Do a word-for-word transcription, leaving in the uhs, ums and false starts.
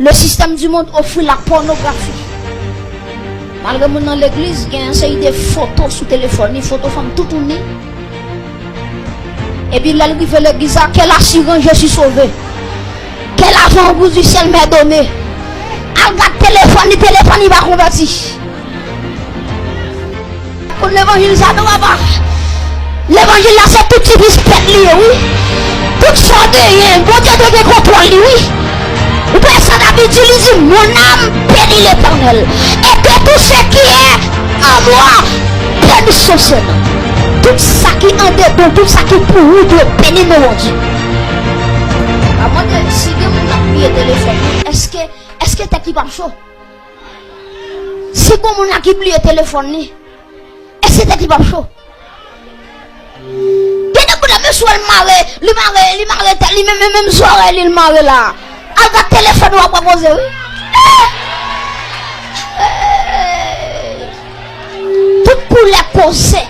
Le système du monde ofri la pornographie. Malgre moun nan legliz gen yon seri de foto sou telefòn li, foto fanm toutouni. Epi lè l rive legliz la, quelle assurance, je suis sauvé. Quel avant-goût du ciel m'est donné. Al gad telefòn li, telefòn li pa konvèti. Konn levanjil sa non papa. Levanjil la se tout ti pispèt li ye wi. Tout sa w genyen, Bondye te gen kontwòl li wi. Ou pa sa David di, li di, mon âme bénit l'Éternel, et que tout ce qui est en moi bénisse son Saint nom. Tout sa ki andedan, tout sa ki pou ou dwe beni non Bondye. A mande si gen moun k ap bliye telefòn li, èske, èske tèt li p ap cho? Si gon moun la ki bliye telefòn li, èske tèt li p ap cho? Gen de moun la, men sou l mare, li mare, li mare tèt li, men, men, menm zòrèy li, li mare la. Al gad telefòn w ap wè koze wi. Eh! Eh! Tout koulè koze.